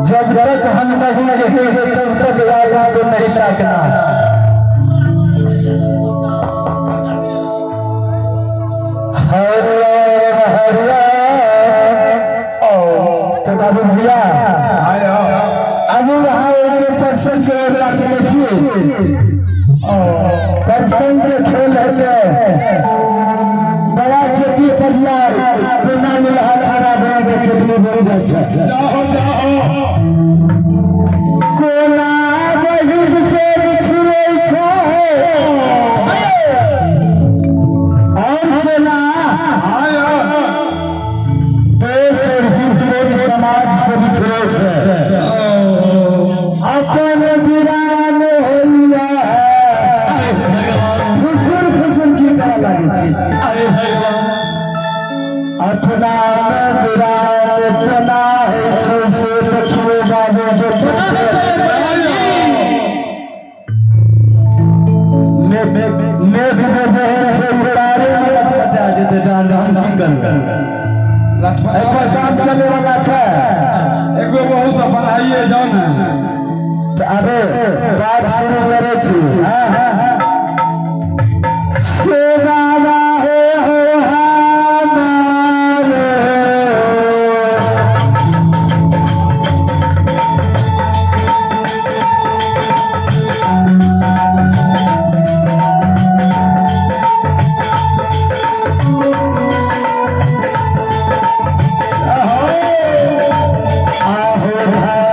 जब तक हम नहीं रहेंगे तब तक आगे को नहीं ताकना। हरे हरे तो बाबू भैया अभी यहाँ एक पर्सन के नाचने छी पर्सन के खेल होते बड़ा खेती कजियार बिना मिलहा खाना बना के खेती बन जाए। जाओ जाओ कोना बहिर से बिछड़े छे और कोना देश और हिंदू समाज से बिछड़े छे। अपन वीरान होइया है फुसुर फुसुर की करे लागे छी। अपना वीरान कोना होइ छै से देखियो बाबू जे मेघ जे जेहन छै उतारे में लटपटा जेतै डांड। हम की करबै, एहि काम चले वाला छै। एगो बहुत से बनाइए जाओ ना। तो अबे बात शुरू करे छी। से बाबा हो हो हमारे आहो भाई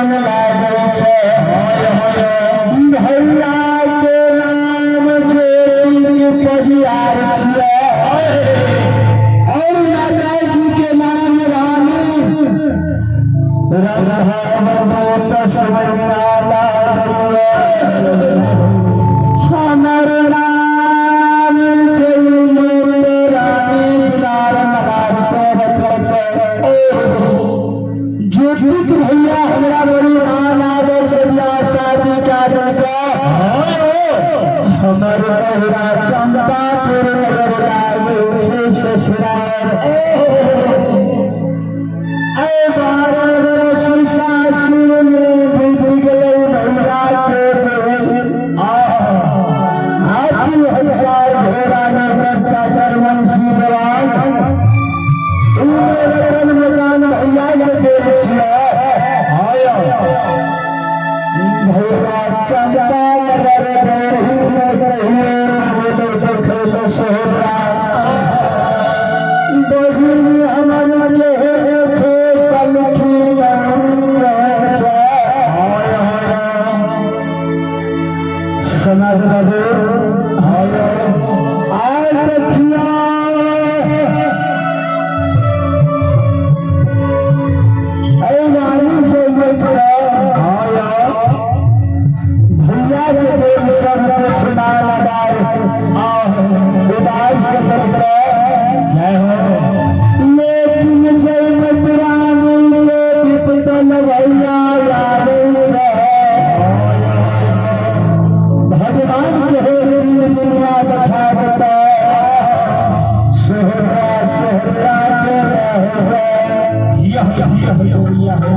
मन लागै छै। भैया के नाम ज्योति पजियार छियै और माता जी के नाम रानी। हमर नाम रानी दुलार मनार सब करते। ज्योतिक भैया हमरा बड़ी मान आदर से बियाह शादी कए देलकै। हमर नैहरा चंपापुर नगर लागै छै ससुराल। ऐ 12 बरस सासुर में डूबि गेलै भैया के बेल। हाथी हंसार घोड़ा नौकर चाकर वंशी जवान रतन मकान भैया के देल छियै। भैया चंपा नगर बेरही में कहिए बोले देखल सोहरा। बहिन हमर के छै सलखी छै। समाज बाबू आय देखिया ऐ रानी छै भैया के देव सब कुछ माल अदार उदार से करते। जय हो। लेकिन जयमत रानी के विपतल भैया आबै छै। भगवान के हे दुनिया बता बता सोहरा सोहरा के रहे। यह यह दुनिया है।